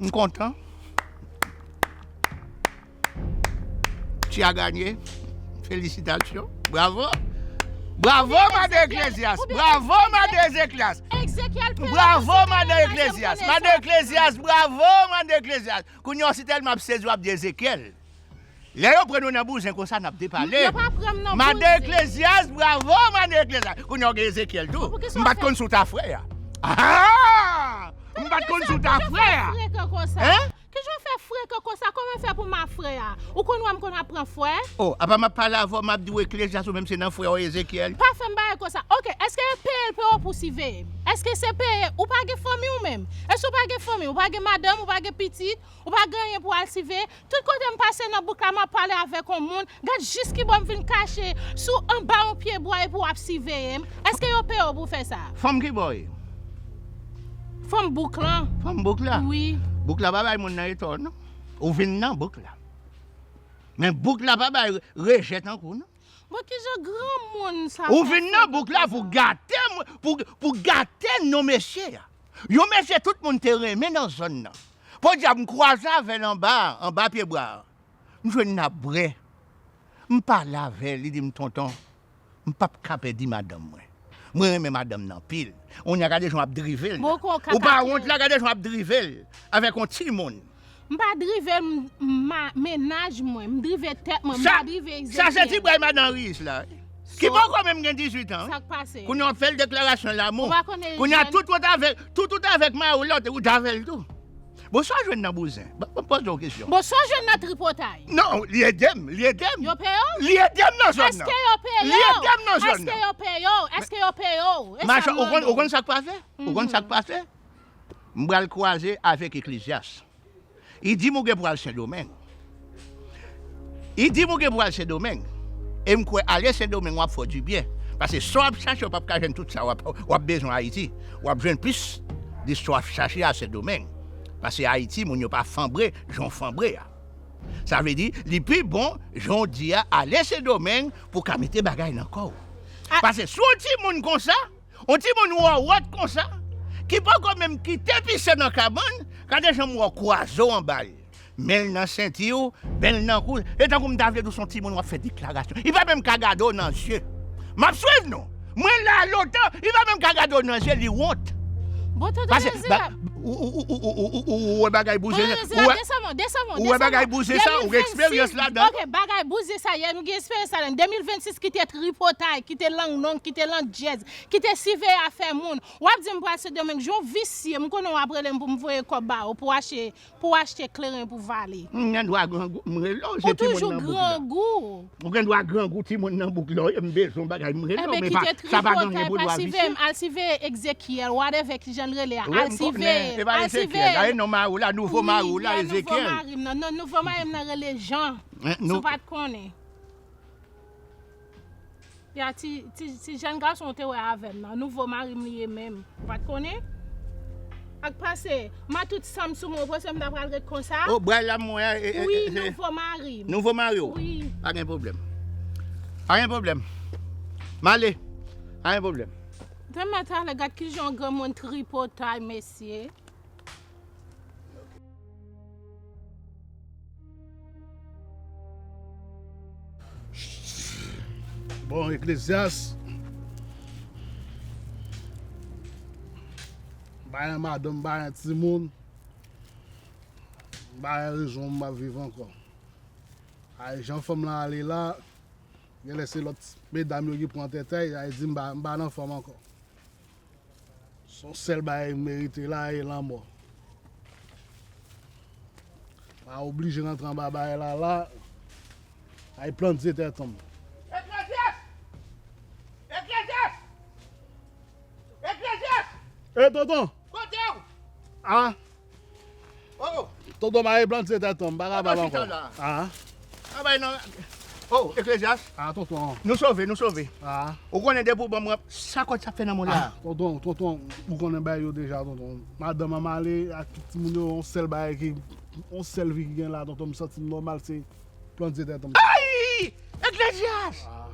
M kontan. Tu as gagné. Félicitations. Bravo. Bravo, madan Eklezyas. Bravo, madan Eklezyas. Bravo, madan Eklezyas. Madan Eklezyas, bravo, madan Eklezyas. Kounye a, w si tèlman ap sezi, w ap di Ezekyèl. Lè yo pran nou nan bouzen konsa, n ap depale. Yo pa pran m nan bouzen. Madan Eklezyas, bravo, madan Eklezyas. Kounye a, w gen Ezekyèl tou. M pa t konn si w ta frè a. Ah! M pa t konn si w ta frè a. Hein? Kijan w fè frekan konsa? Kòman w fè pou m ap frè a? Ou konn wè m konn ap pran fwè? Oh, apa m ap pale avè w, m ap di w Eklezyas, ou menm se nan frè w Ezekyèl. Pa fè m bagay konsa. Oke, èske e peye l peye w pou siveye m? Èske se peye? Ou pa gen fanmi ou menm? Èske ou pa gen fanmi? Ou pa gen madanm, ou pa gen pitit, ou pa gen anyen pou al siveye? Tout kote m pase nan bouk la, m ap pale avèk yon moun, gad jis kibò m vin kache sou anba yon pye bwa epi w ap siveye m. Èske yo peye w pou fè sa? Fanm kibò w ye? Fanm bouk lan. Fanm bouk la? Wi. Bouk la pa bay moun nan etò, non. Ou vin nan bouk la. Men bouk la pa bay re-, rejè tankou, non. Bon, kijan granmoun sa fè? Ou vin nan bouk la pou gate, pou, pou gate non mesye a. Yon mesye tout moun te renmen nan zòn nan. Podyab, m kwaze avè l anba, anba pye bwa a. M jwenn n ap bwè. M pale avè l, li di m, "Tonton, m p ap ka pèdi madanm mwen. Mwen renmen madanm nan anpil." Kounye a gade jan w ap drive l. Ou pa wont la, gade jan w ap drive l avèk yon timoun. M pa drive m, ma-, mennaj mwen, m drive tèt mwen, m pa drive Ezekyèl. Sa se ti bway madan Riis la. Ki poko menm gen dizuit an, wi. Sa k pase? Kounye a w ap fè l deklarasyon lanmou. Kounye a tout wot avèk, tout wot avèk mari w la, ou t avè l tou. Bon, sa w jwenn nan bouzen? Ban m poze w kesyon. Bon, sa w jwenn nan tripotay? Non, li ede m, li ede m. Yo peye w? Li ede m nan zòn nan. Èske yo peye w? Li ede m nan zòn nan. Èske yo peye w? Èske yo peye w? E sa m mande w. Ou konn, ou konn sa k pase? Ou konn sa k pase? M pral kwaze avèk Eklezyas. Li di m ou gen pou al Sendomeng. Li di m ou gen pou al Sendomeng. E m kwè ale Sendomeng w ap fè w dibyen. Paske sa w ap chache, w p ap ka jwenn tout sa w ap, w ap bezwen Ayiti. W ap jwenn plis de sa w ap chache a Sendomeng. Paske Ayiti, moun yo pa fanbre jan w fanbre a. Sa vle di, li pi bon, jan w di a, ale Sendomeng pou w ka mete bagay nan kò w. Paske si w timoun konsa, yon timoun wòwòt konsa, ki poko menm kite pise nan kabann, gade jan m wè w kwaze w anba l. Men l nan senti w, men l nan kou l. E tankou m ta vle di w se yon timoun w ap fè deklarasyon. Li pa menm ka gade w nan zye. M ap swiv nou. Mwen la lontan, li pa menm ka gade w nan zye, li wont. Bon, tonton Dezirab. Ou, ou, ou wè bagay bouze, ou wè, ou wè bagay bouze sa, ou gen eksperyans ladan. Ok, bagay bouze sa, yè, m gen eksperyans ladan. De mil vennsis ki te tripotay, ki te lang long, ki te lang djèz, ki te siveye afè moun. W ap di m pral Sendomeng, jan w visye, m konnen w ap rele m pou m voye kòb ba ou, pou w achte, pou w achte kleren pou vale. M gen dwa grangou, m rele w, se timoun nan bouk la. Ou toujou grangou. Ou gen dwa grangou, timoun nan bouk la, m bezwen yon bagay, m rele w, men pa, sa pa gen anyen pou dwa visye. Al siveye Ezekyèl, whatever kijan l rele a, al siveye l, al siveye l. Wi, m konnen, e pa Ezekyèl, a, e non mari w la, nouvo mari w la, Ezekyèl. Wi, nouvo mari m nan, non, nouvo mari m nan rele Jan, si w pa t konnen. Ya, ti, ti, ti jèn gason w te wè avè m nan, nouvo mari m li ye menm. Ou pa t konnen? Ak pase, m a tout san m sou mwen, ou panse m ta pral ret konsa? O, bway la m wè a, e, e, wi, e, se nouvo mari m. Nouvo mari w? Wi. Pa gen pwoblèm. Pa gen pwoblèm. M ale. Pa gen pwoblèm. Demen talè, gad kijan yon granmoun tripotay, mesye. Bon, Eklezyas, m pa gen madanm, m pa gen timoun, m pa gen rezon m ap viv ankò. Ay, jan fanm lan ale la, genlè se lòt medam yo ki pran tèt a y, ay di m pa, m pa nan fanm ankò. Se yon sèl bagay m merite la, e lanmò. M a oblije rantre anba bagay la la. Ay, plant zye tèt anm. Eklezyas! Eklezyas! Eklezyas! E, tonton! Kote w? A? Oh! Tonton, m a plant zye tèt anm, m pa kapab ankò. A? Travay nan. Oh, Eklezyas. A, tonton. Nou sove, nou sove. A. Ou konnen depi w ban mwen sa kòd sa fè nan mwen la. A, tonton, tonton, ou konnen bagay yo deja, tonton. Madanm an m ale ak tout timoun yo, yon sèl bagay ki, yon sèl vi ki gen la, tonton, m santi m nòmal, se plant zye tèt anm. Ay! Eklezyas! A.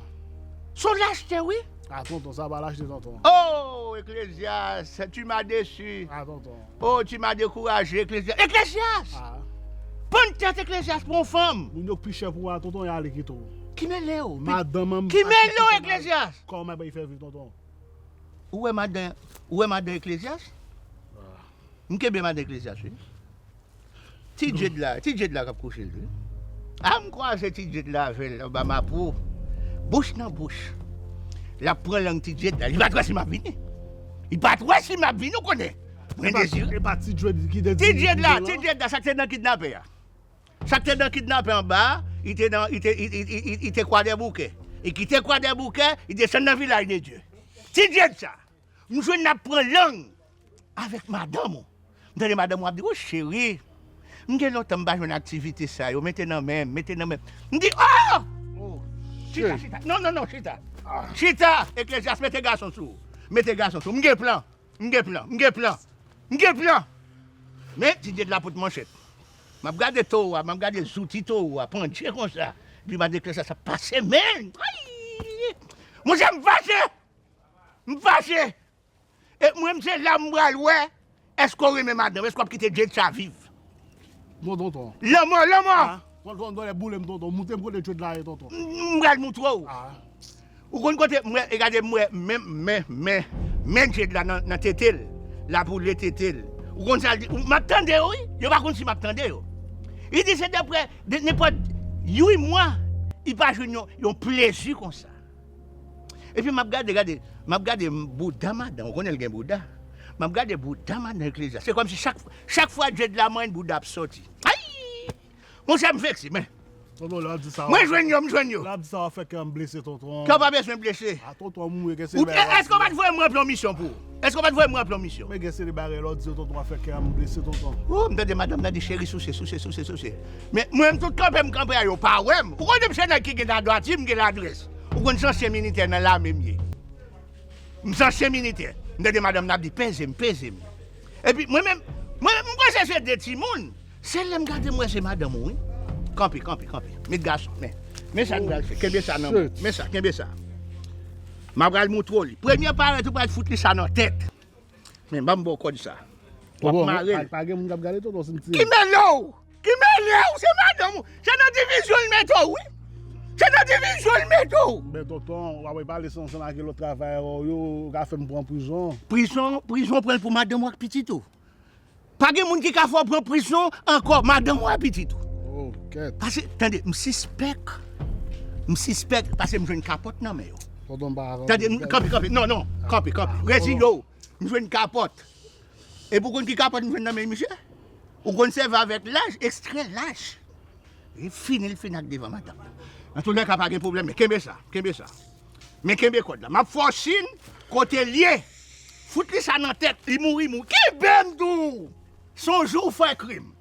Se w l achte, wi. A, tonton, sa pa l achte, tonton. Oh, Eklezyas, tu m'as déçu. A, tonton. Oh, tu m'as découragé, Eklezyas. Eklezyas! A. Pann tèt Eklezyas pou yon fanm. Moun yo k pi chè pou w a, tonton, y ale kite w. Ki mele w? Madanm an m. Ki mele w, Eklezyas? Kòman bay fè viv, tonton? Ou wè madan, ou wè madan Eklezyas? A. M kenbe madan Eklezyas, wi. Ti Djed la, ti Djed la k ap kouche l tou. A, m kwaze ti Djed la avè l anba mapo. Bouch nan bouch. L ap pran lang ti Djed la. Li pa t wè si m ap vini. Li pa t wè si m ap vini, ou konnen. Mwen dezire. E pa ti Djed ki te di. Ti Djed la, ti Djed la, sa k te nan kidnapè a. Sa k te nan kidnapè anba a, li te nan, li te, li, li, li, li, li te Kwadèboukè. Li kite Kwadèboukè, li desann nan Vilaj de Dye. Ti Djed sa. M jwenn l ap pran lang avèk madanm ou. M tande madanm ou ap di, "O cheri, m gen lontan m pa jwenn aktivite sa yo, mete nan men m, mete nan men m." M di, "Oh! Oh, chita, shit. Chita. Non, non, non, chita. Ah. Chita, Eklezyas, mete gason sou ou. Mete gason sou ou. M gen plan, m gen plan, m gen plan, m gen plan." Men, Ti Djed la pot manchèt. M ap gade towo a, m ap gade zouti towo a, pandye konsa. Epi m ap deklare sa, sa pase men. Ay! Monchè, m fache! M fache! E mwen, m se la m pral wè, èske w renmen madanm, èske w ap kite Djed sa viv? Non, tonton. Lanmò, lanmò! Ah, tonton, tonton, lè boule m, tonton. Moute m kote Djed la ye, tonton. M, m pral moutre w. Ah. Ou konn kote, m wè, e gade, m wè, men, men, men, men Djed la nan, nan tete l. L ap woule tete l. Ou konn sa l di? M ap tande yo, wi. Yo pa konn si m ap tande yo. Li di se dapre, de, nenpòt uit mwa, li pa jwenn yon, yon plezi konsa. Epi m ap gade, gade, m ap gade bouda madanm, ou konnen l gen bouda. M ap gade bouda madanm Eklezyas. Se kòmsi chak, chak fwa Djed la manyen, bouda ap sòti. Ay! Monchè, m vekse, men. Tonton, lè w ap di sa, mwen jwenn yo, m jwenn yo. Lè w ap di sa, w ap fè kè m blese, tonton. Kè w pa bezwen blese. A, tonton, m wè ke se bagay w ap di. Èske w pa t voye m ranpli yon misyon pou ou? Èske w pa t voye m ranpli yon misyon? Men gen se de bagay lè w di yo, tonton, w ap fè kè m blese, tonton. Oh, m tande madanm nan di, "Cheri, souse, souse, souse, souse." Men mwen, m tout kanpe m kanpe a, yo pa wè m. Ou konnen m se nèg ki gen ladwati, m gen ladrès. Ou konn se ansyen militè nan lame m ye. M se ansyen militè. M tande madanm nan ap di, "Peze m, peze m." Epi mwen menm, mwen menm, m panse se de timoun. Se lè m gade, m wè se madanm ou, wi. Kanpe, kanpe, kanpe. Met gason, men. Men sa n pral fè. Kenbe sa nan men. Men sa, kenbe sa. M a pral moutre w li. Premye parèt, ou pral fout li sa nan tèt. Men, ban m ba w kòd sa. W ap mare l. Pa, pa gen moun k ap gade, tonton, si m tire. Ki mele w? Ki mele w? Se madanm ou. Se nan divizyon l mete w, wi. Se nan divizyon l mete w. Men, tonton, w ap pale sa ansanm ak lòt travayè w yo, ou ka fè m pran prizon. Prizon, prizon pran l pou madanm ou ak pitit ou. Pa gen moun ki ka fè w pran prizon ankò, madanm ou a pitit ou. Oh, kèt. Paske, tande, m sispèk, m sispèk, paske m jwenn kapòt nan men yo. Tonton, m pa... Tande, m, kanpe, kanpe, non, non, kanpe, kanpe. Reziye w, m jwenn kapòt. Epi ou konn ki kapòt m jwenn nan men misye? Ou konn sèvi avèk laj, ekstrè laj. Li fini, li fini ak devan madanm. Nan tout lè ka pa gen pwoblèm, men kenbe sa, kenbe sa. Men kenbe kòd la. M ap fè w siy kote l ye. Fout li sa nan tèt, li mouri, mouri. Kenbe m tou! Se yon jou w fè krim.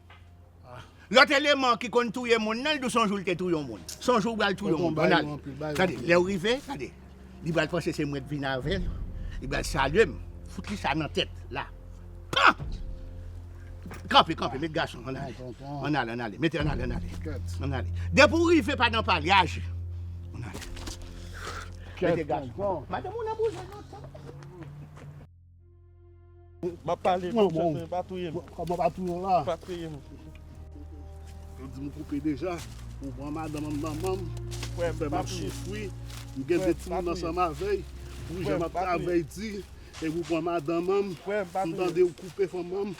Lòt eleman ki konn touye moun nan, li di w se yon jou l te touye yon moun. Se yon jou w pral touye yon moun. Ann ale. Tande, lè w rive, tande. Li pral panse se mwen k vin avè l. Li pral salye m. Fout li sa nan tèt la. Pan! Kanpe, kanpe, met gason, ann ale. Ann ale, ann ale. Mete, ann ale, ann ale. Ann ale. Depi w rive, pa nan pale, aji. Ann ale. Mete gason. Madanm ou nan bouzwen lontan. M ap pale, monchè, pa touye m. Kòman pa touye w la? Pa touye m. Yo di m koupe deja. Ou pran madanm nan nan men m, ou fè m ap soufri, m gen de timoun ansanm avè l, pou jan m ap travay di, epi ou pran madanm nan, m tande ou koupe fanm nan,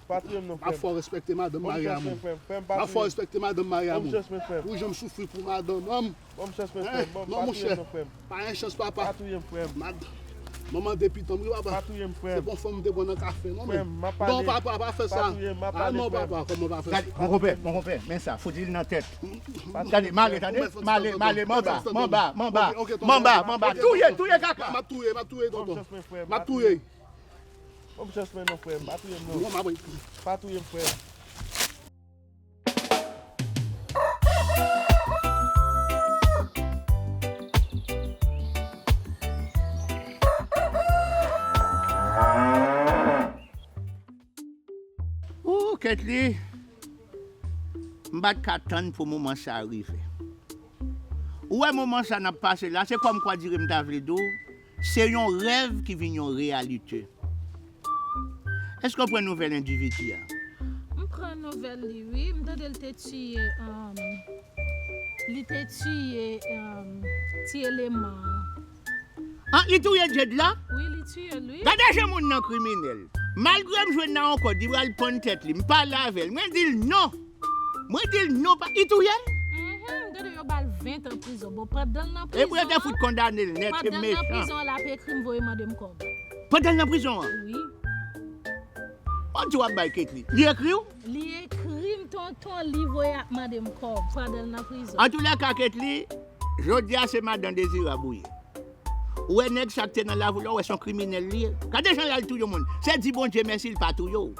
m ap fè w respekte madanm mari a moun. M ap fè w respekte madanm mari a moun. Ou jan m soufri pou madanm nan, m Ban m chans mwen frè m. Ban m pa touye m non frè m. Pa gen chans papa. Pa touye m frè m. Manman de pitan m wi papa. Pa touye m frè m. Se bon fanm m te pran nan kafe non men. Non papa pa fè sa. Pa touye m, m ap pale frè m. Ah non papa, kòman pa fè sa. Gade, mon konpè, mon konpè, men sa, fout li nan tèt. Gade, m ale tande, m ale, m ale, m anba, m anba, m anba, m anba, m anba, touye, touye kaka. M ap touye, m ap touye tonton. M ap touye. Ban m chans mwen non frè m, pa touye m non. Pa touye m frè m. Ooh, Ketly, m pa t ka tann pou moman sa a rive. Ou wè moman sa n ap pase la, se kòmkwa dire m ta vle di w, se yon rèv ki vin yon reyalite. Èske w pran nouvèl endividi a? M pran nouvèl li wi, m tande l te tiye, um, li te tiye, um, ti eleman an. Ah, li touye Jade la? Wi, li tiye l wi. Gade jan moun nan kriminèl. Malgre m jwenn nan yon kòd, li pral pann tèt li. M pale avè l. Mwen di l non. Mwen di l non pa, li touye l. Mhm, m tande yo ba l ven tan prizon. Bon, pandan l nan prizon an. Epi yo te fout kondane l nèt, se mechan. Pandan l nan prizon an, l ap ekri m voye mande m kòb. Pandan l nan prizon an? Wi. Bon, di w ap bay Ketly. Li ekri w? Li ekri m tonton, li voye ap mande m kòb pandan l nan prizon. Antoulèka, Ketly, jodi a se madan Dezirab ou ye. Ou wè nèg sa k te nan lavi w la, ou wè se yon kriminèl li ye. Gade jan l al touye yon moun. Se di Bondye mèsi l pa touye w.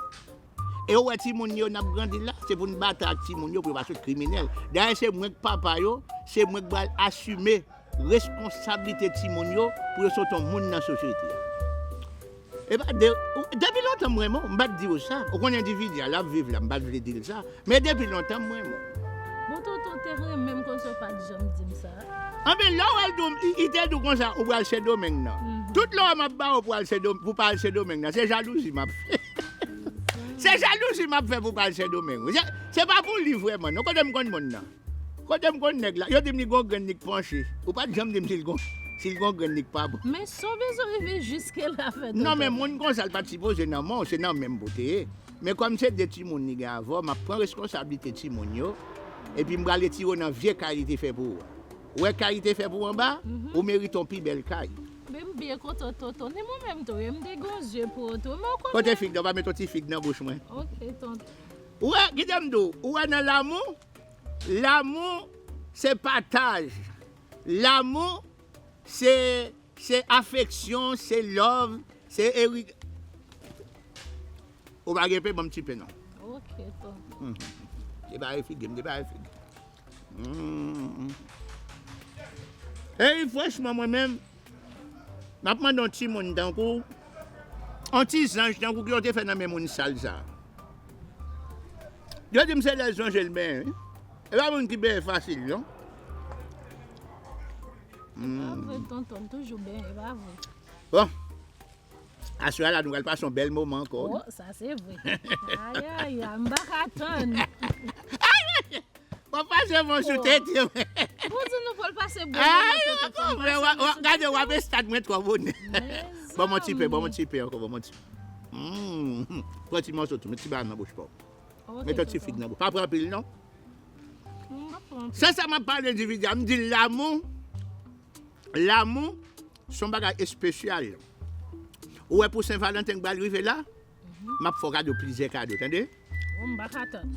E ou wè timoun yo n ap grandi la, se pou n batay ak timoun yo pou yo pa sot kriminèl. Dayè se mwen k papa yo, se mwen k pral asime reskonsablite timoun yo pou yo sot yon moun nan sosyete a. E pa de, depi lontan m renmen w, m pa t di w sa. Ou konnen endividi a, l ap viv la, m pa t vle di l sa. Men depi lontan m renmen w. Bon, tonton te renmen m konsa, w pa t janm di m sa. Anben, lè w wè l di w, li, li te di w konsa, ou pral Sendomeng nan. Mhm. Tout lò m ap ba w pou al Sendomeng, pou pa al Sendomeng nan, se jalouzi m ap fè. Se jalouzi m ap fè pou pa al Sendomeng. Se, se pa pou li vrèman, non. Kote m konn moun nan? Kote m konn nèg la? Yo di m li gon grenn li k panche. Ou pa t janm di m si l gon, si l gon grenn li k pa bon. Men sa w bezwen rive jiske la fè tonton? Non, men moun konsa l pa t sipoze nan men w, se nan men m pou te ye. Men kòm se de timoun li gen avè w, m ap pran reskonsablite timoun yo, epi m pral retire w nan vye kay li te fè pou ou a. Ou wè kay li te fè pou ou anba? Mhm. Ou merite yon pi bèl kay. Men m byen kontan tonton, ni mwen menm tou, wi, m te gon zye pou ou tou, men w konnen. Kote fig nan? Pa met yon ti fig nan bouch mwen. Ok, tonton. Ou wè, kite m di w, ou wè nan lamou, lamou se pataj. Lamou se, se afeksyon, se love, se eri-, ou pa gen pen, ban m ti pen non. Ok, tonton. Mhm. Te bare figi m, te bare figi. Mhm. Ey, franchman, mwen menm, m ap mande yon timoun tankou w, yon ti zanj tankou w ki yo te fè nan men moun sal sa. Yo di m se lè zanj l benyen, wi. E pa moun ki benyen fasil, non. Se pa vre, tonton, m toujou benyen, e pa vre. Bon. Aswè a la, nou pral pase yon bèl moman ankò, wi. Oh, sa se vre. Ay, ay, ay, m pa ka tann. W ap pase bon sou tete mwen. Bon, di nou pou l pase bon moman, tonton, pase bon sou tete. Gade, w ap estat mwen twò bonè. Ban m yon ti pen, ban m yon ti pen ankò, ban m yon ti. Mm. Pran ti mòso tou, met ti bagay nan bouch pa w. Ok, tonton. Met yon ti fig nan bouch. Pa pran anpil, non. M pa pran anpil. Se sa m ap pale endividi a. M di l lamou, lamou, se yon bagay espesyal. Ou wè pou Sen Valanten k pral rive la, m ap fè w kado, plizyè kado, tande? Oh, m pa ka tann.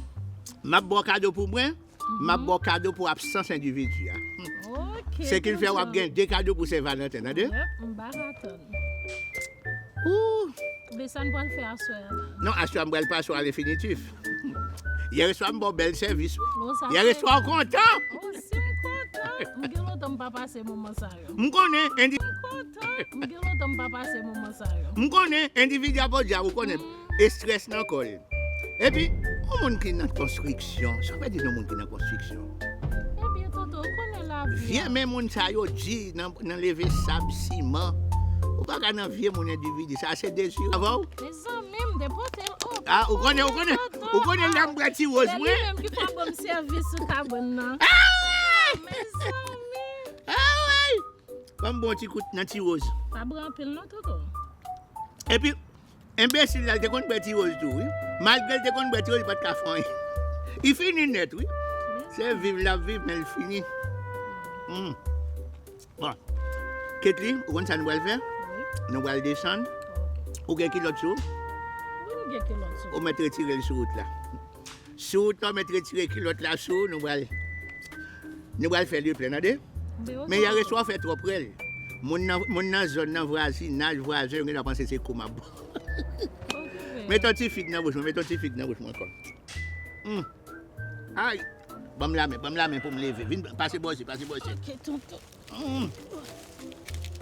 M ap ba w kado pou mwen, m ap ba w kado pou absans endividi a. Ok, tonton. Se ki l fè w ap gen de kado pou Sen Valanten, tande? Yep, m pa ka tann. Ooh. Men sa n pral fè aswè a la? Non, aswè a m pral pase w a lenfinitif. Yè swa m ba w bèl sèvis, wi. Yè swa w kontan. Oh, si m kontan. M gen lontan m pa pase moman sa yo. M konnen, endi- M kontan. M gen lontan m pa pase moman sa yo. M konnen, endividi a pòdya, ou konnen, estrès nan kò l. Epi, yon moun ki nan konstriksyon, sa vle di yon moun ki nan konstriksyon. Ebyen, tonton, ou konnen lavi a. Vye men moun sa yo di nan, nan leve sab, siman. Ou pa ka nan vye moun endividi, sa se dezi avè w. Mezanmi, m depote l, oh, Ah, ou konnen, ou konnen, ou konnen lè m bwè ti woz Se li mwen. Menm ki fè bon sèvis sou kabann nan. Ah! Mezanmi. Ah, wi! Ban m bon ti kout nan ti woz. Pa bwè anpil non, Toto. Epi, enbesil la, l te konn bwè ti woz tou, wi. Malgre l te konn bwè ti woz, li pa t ka fè anyen. Li fini nèt, wi. Se viv l ap viv, men l fini. Mm. Bon. Ketli, ou konn sa nou pral fè? Wi. Nou pral desann. Ok. Ou gen kilòt sou? Wi, m gen kilòt sou. Ou mèt retire l sou wout la. Sou wout la, ou mèt retire kilòt la sou, nou pral, nou pral fè leplen, tande? Be, ok. Men yè reswa w fè twòp rèl. Moun nan, moun nan zòn nan, vwazinaj, vwazen, yo gentan panse se kou m ap bwè. Ok. Met yon ti fig nan bouch mwen, met yon ti fig nan bouch mwen ankò. Mm. Ay, ban m lamen, ban m lamen pou m leve. Vin, pase bò isi, pase bò isi. Ok, tonton. Mm.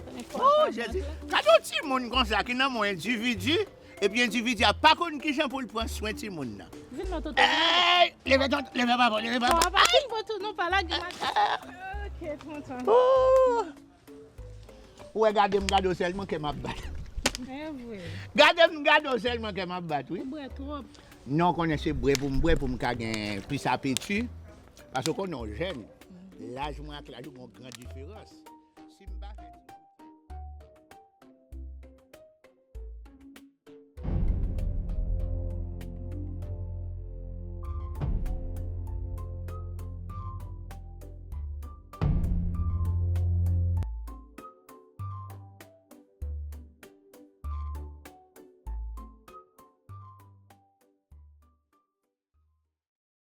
Konnen fò Oh, pa Jezi. bwè. Gade yon timoun konsa ki nan men yon endividi, epi endividi a pa konn kijan pou l pran swen timoun nan. Vin non, tonton. Ey, leve tonton, leve papa, leve Non, papa. papa, vin pou tou, non, pa lage maten. Ok, tonton. Oh. Ou wè, gade m, gade w sèlman kè m ap bat. E vre. Gade m, gade w sèlman kè m ap bat, wi. Ou bwè twòp. Non, konnen se bwè pou m bwè pou m ka gen plis apeti. Paske konnen w jèn. Laj mwen ak laj ou gen yon gran diferans. Si m pa fè